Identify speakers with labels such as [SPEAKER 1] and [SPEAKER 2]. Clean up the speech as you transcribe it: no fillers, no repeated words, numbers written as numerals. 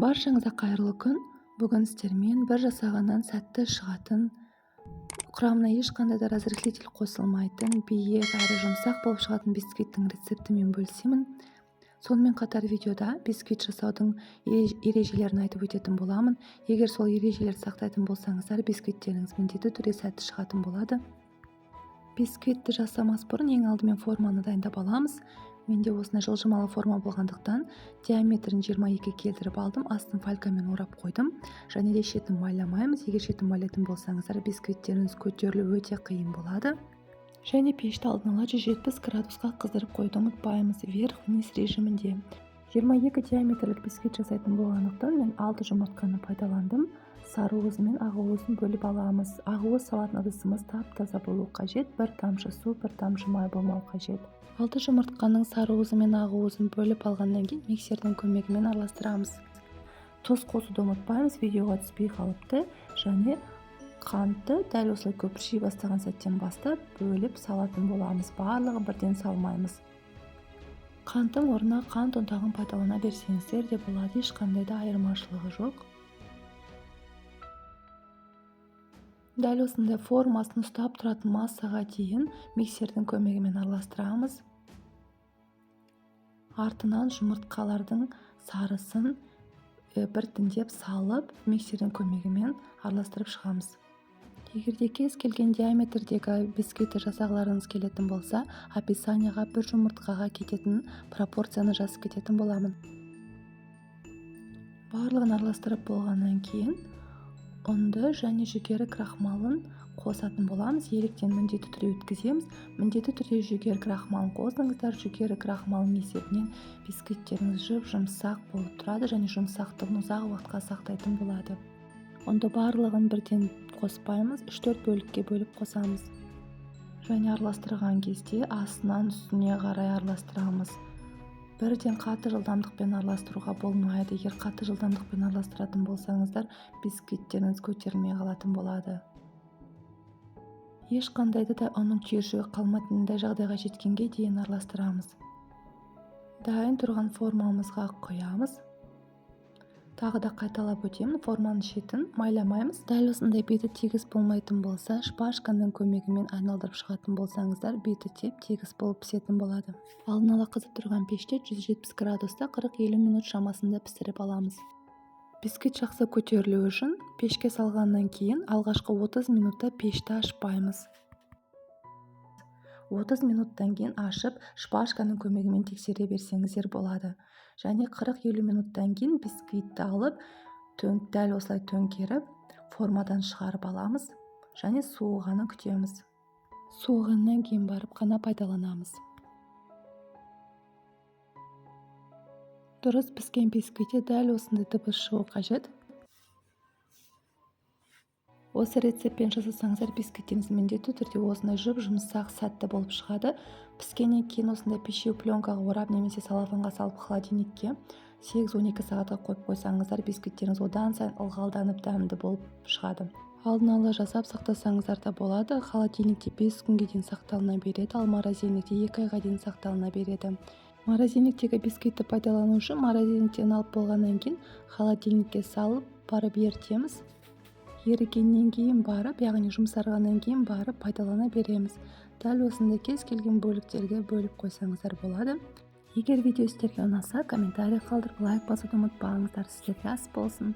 [SPEAKER 1] Баршаңызға қайырлы күн. Бүгін сіздермен бір жасағаннан сәтті шығатын, құрамына ешқандай да разрыхлитель қосылмайтын, биік әрі жұмсақ болып шығатын бисквиттің рецептімен бөлісемін. Сонымен қатар видеода бисквит жасаудың ережелерін айтып өтетін боламын. Егер сол ережелерді сақтайтын болсаңыздар, бисквиттеріңіз міндетті түрде сәтті шығатын болады. Бисквитті жасамас бұрын ең алдымен форманы дайындап аламыз. Менде осындай жылжымалы форма болғандықтан диаметрін 22 келтіріп алдым, астын фольгамен орап қойдым. Және де шетін майламаймыз. Егер шетін майлайтын болсаңыздар, бисквиттеріңіз көтерілу өте қиын болады. Және пешті алдын ала 170 градусқа қыздырып қоюды ұмытпаймыз, вверх-вниз режимінде. 22 диаметрлік бисквит жасайтын болғандықтан мен 6 жұмыртқаны пайдаландым. Сары уызы мен ақ уызын бөліп аламыз. Ақ уыз салатын ыдысымыз тап-таза болу қажет, бір тамшы су, бір тамшы май болмау қажет. 6 жұмыртқаның сары уызы мен ақ уызын бөліп алғаннан кейін миксердің көмегімен араластырамыз. Тұз қосуды ұмытпаймыз, видеоға түспей қалыпты. Және қантты дәл осылай көпірши бастаған сәттен бастап бөліп салатын боламыз. Барлығын бірден салмаймыз. Қанттың орнына қант ұнтағын пайдалана берсеңіздер де болады, ешқандай да айырмашылығы жоқ. Дәл осындай формасын ұстап тұратын массаға дейін миксердің көмегімен араластырамыз. Артынан жұмыртқалардың сарысын біртіндеп салып, миксердің көмегімен араластырып шығамыз. Егер де кез келген диаметрдегі бисквитті жасағыларыңыз келетін болса, описанияға бір жұмыртқаға кететін пропорцияны жазып кететін боламын. Барлығын араластырып болғаннан кейін ұнды және жүгері крахмалын қосатын боламыз. Електен міндетті түрде өткіземіз. Міндетті түрде жүгері крахмалын қосыңыздар. Жүгері крахмалының есебінен бисквиттеріңіз жұп-жұмсақ болып тұрады және жұмсақтығын ұзақ уақытқа сақтайтын болады. Ұнды барлығын бірден қоспаймыз, 3-4 бөлікке бөліп қосамыз. Және араластырған кезде астынан үстіне қарай араластырамыз. Бірден қатты жылдамдықпен араластыруға болмайды. Егер қатты жылдамдықпен араластыратын болсаңыздар, бисквиттеріңіз көтерілмей қалатын болады. Ешқандай да ұнның түйіршігі қалмайтындай жағдайға жеткенге дейін араластырамыз. Дайын тұрған формамызға құямыз. Тағы да қайталап өтемін, форманың шетін майламаймыз. Дәл осындай беті тегіс болмайтын болса, шпажканың көмегімен айналдырып шығатын болсаңыздар, беті теп-тегіс болып пісетін болады. Алдын ала қызып тұрған пеште 170 градуста 40-50 минут шамасында пісіріп аламыз. Бисквит жақсы көтерілу үшін пешке салғаннан кейін алғашқы 30 минутта пешті ашпаймыз. 30 минуттан кейін ашып, шпажканың көмегімен тексере берсеңіздер болады. Және 40-50 минуттан кейін бисквитті алып, дәл осылай төңкеріп, формадан шығарып аламыз және суығанын күтеміз. Суығаннан кейін барып қана пайдаланамыз. Дұрыс піскен бисквитте дәл осындай дыбыс шығу қажет. Осы рецептпен жасасаңыздар, бисквиттеріңіз міндетті түрде осындай жұп-жұмсақ, сәтті болып шығады. Піскеннен кейін осындай пищевой пленкаға орап немесе салафанға салып холодильникке 8-12 сағатқа қойып қойсаңыздар, бисквиттеріңіз одан сайын ылғалданып дәмді болып шығады. Алдын ала жасап сақтасаңыздар да болады. Холодильникте 5 күнге дейін сақталына береді, ал морозильникте 2 айға дейін сақталына береді. Морозильниктегі бисквитті пайдалану үшін морозильниктен алып болғаннан кейін холодильникке салып барып ерітеміз. Ерігеннен кейін барып, яғни жұмсарғаннан кейін барып пайдалана береміз. Дәл осындай кез келген бөліктерге бөліп қойсаңыздар болады. Егер видео сіздерге ұнаса, комментарий қалдырып, лайк басуды ұмытпаңыздар. Сіздерге ас болсын.